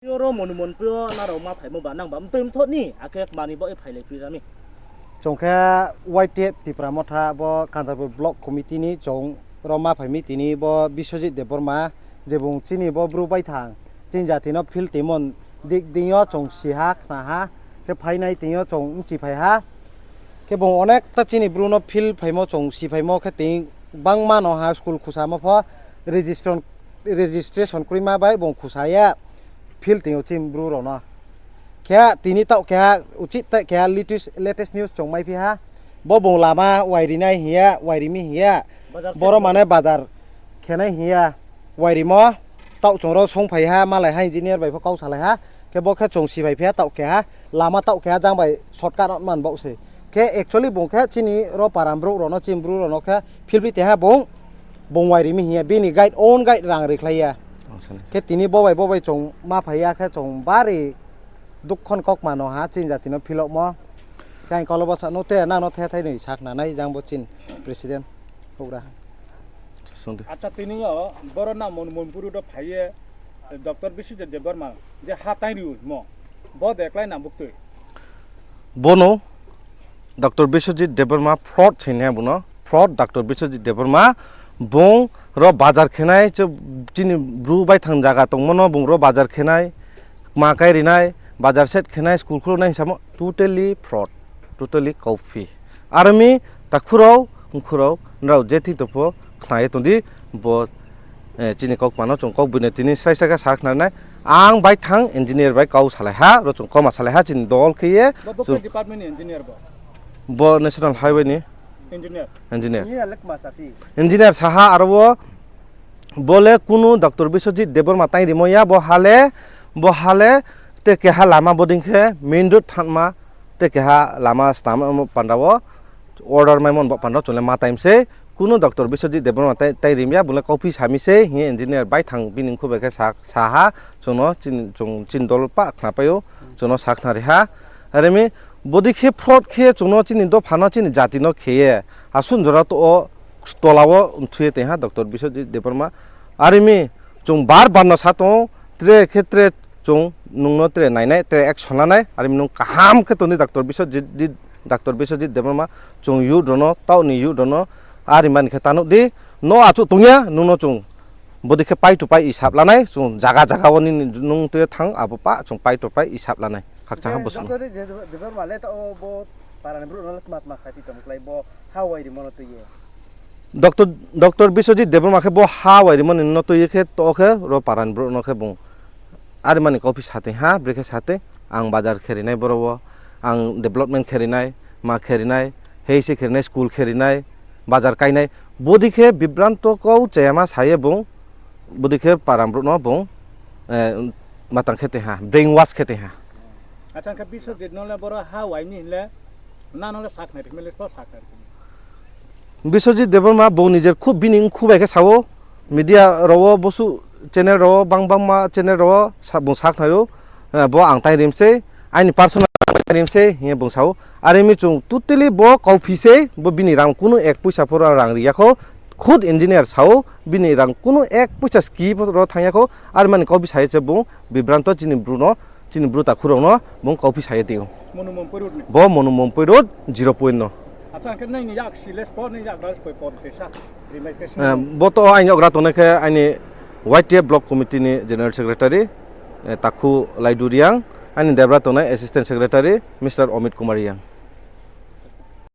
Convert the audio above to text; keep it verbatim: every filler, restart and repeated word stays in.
Yo ro Monumonpui yo nrao ma phaimo ba nang ba mtoi mthoh ni, akhe kmani baoh ye phailai phi ra mi. Chung khe Y T F Tipra Motha bo Kanchanpur Block Committee ni chung ro ma phai mi tini bo Biswajit Debbarma, je bung chini bo Bru baithang, chini jati no feel tongmo dik deing yo chung si ha, khna ha, khe phainai tong yo chung bchi phai ha. Khe bung onek ta chini Bru no feel phaimo chung si phaimo khe tini bangma no ha school khusamo pho registration, registration kroima bai bung khusa ye feel tong ou chini Bru rao no. Khe tini taoh keha uchih ta keha latest, latest news chung maiphi ha. Bo bung lama wairinai hing ye, wairi mi hing ye. Boro mane bazar khenai hing ye wairimo. Taoh chung ro songphai ha, malai ha engineer bai pho kau salai ha. Khe bo khe chung si bai phi ha taoh keha, lama taoh keha jang bai shortcut ot man baoh se. Khe actually bung khe chini ro paran brouh rao no, chini Bru rao no khe feel phi tong ha bung, bung wairi mi hing ye, bini guide, own guide rang rikhlai ye. Khe tini bo bai bo bai chung ma phai ya khe chung bari dukho ni kaukma no ha chini jati no feel mo. Khe ang kalo bsa no te nang no the thai ni sakhnanai jang bo chini president houhgra. Acha, tini yo boro na Monumonpui ro phai ye, Doctor Biswajit Debbarma je ha taing ri himo, bo de klái na buktui. Bono Doctor Biswajit Debbarma fraud hing ye bung no, fraud Doctor Biswajit Debbarma, bung ro bazar khenai, chini Bru baithang zaga tongmo no bung ro bazar khenai, kma kairinai, bazar set khenai, school khulunai hing samo totally fraud, totally kauphi. Aro mi takhu rao, mkhu rao, nrao je thing tong pho khna ye tong di, bo, chini kaukma no chung kaugboino tini srai srai khe sakhnanai. Ang baithang engineer bai kau salai ha, ro chung kauma salai ha, chini dol khe ye. Bo bokhe department ni engineer bo? Bo National Highway ni engineer. Engineer sa ha aro wo, bo le kunu Doctor Biswajit Debbarma taing rimo ya, bo ha le, bo ha le, te keha lama bodei khe main road thanngma, te keha lama snam panda wo, order maimo bo panda wo chung le ma taing sei, kunu Doctor Biswajit Debbarma taing rim ya, bung le kauphi sa mi sei hing ye engineer baithang bini mkhu bai khe sa ha, chung no, chung chini dol pah khnapai ou, chung no sakhnari ha. Are mi, bodei khe fraud khe chung no chini dopha no chini jati no khe ye, asuh jora to wo tola wo mthui ye tong ha Doctor Biswajit Debbarma. Are mi, chung bar bar no sa tong ou, tre khe tre chung nung no tre nainai, tre action lanai, are mi nung kaham khe tong di Doctor Biswajit Debbarma, chung youth rao no, taoh ni youth rao no, are mani khe tanuh di, no achouh tong ya, nung no chung bodei khe pai to pai isap lanai, chung zaga zaga wo nini nung tui ye thanng, abo pah chung pai to pai isap lanai. Khakchang ha bo sung. Doctor Debbarma le taoh bo para ni brouh no le tma tma sa phi tong klái bo ha wairimo no tui ye? Doctor Biswajit Debbarma khe bo ha wairimo ni no tui ye khe to khe ro para ni brouh no khe bung are mani kauphi sa tong ha, brekhe sa tong, ang bazar kheri nai boro wo, ang development kheri nai, ma kheri nai, heise kheri nai, school kheri nai, bazar kai nai, bodei khe bibranto kau chayama sa ye bung, bodei khe para ni brouh no bung, matang khe tong ha, brainwash khe tong ha. Acha, khe Biswajit no le boro ha wai mi hing le, nang no le sakhnari mi le, sakhnari mi. Biswajit Debbarma bung nijer khub bini mkhu bai khe sa ou, media rao wo, bosuh channel rao wo, bang bangma channel rao wo bung sakhnari ou, bo ang taing rim sei, aini personal taing rim sei hing ye bung sa ou. Are mi chung totally bo kauphi sei, bo bini rang kunu ek poisa pho rang ri ya khou, khud engineer sa ou, bini rang kunu ek poisa ski pho ro thanng ya khou, are mani kauphi sa ye se bung bibranto chini bru no, chini bru takhu rao no bung kauphi sa ye tong ou. Bo Monumonpui road zero point no. Bo to aini yakgra tongnai khe aini Y T F Block Committee ni General Secretary, takhu Laidu Reang, aini debra tongnai Assistant Secretary, Mister Amit Kumar Reang.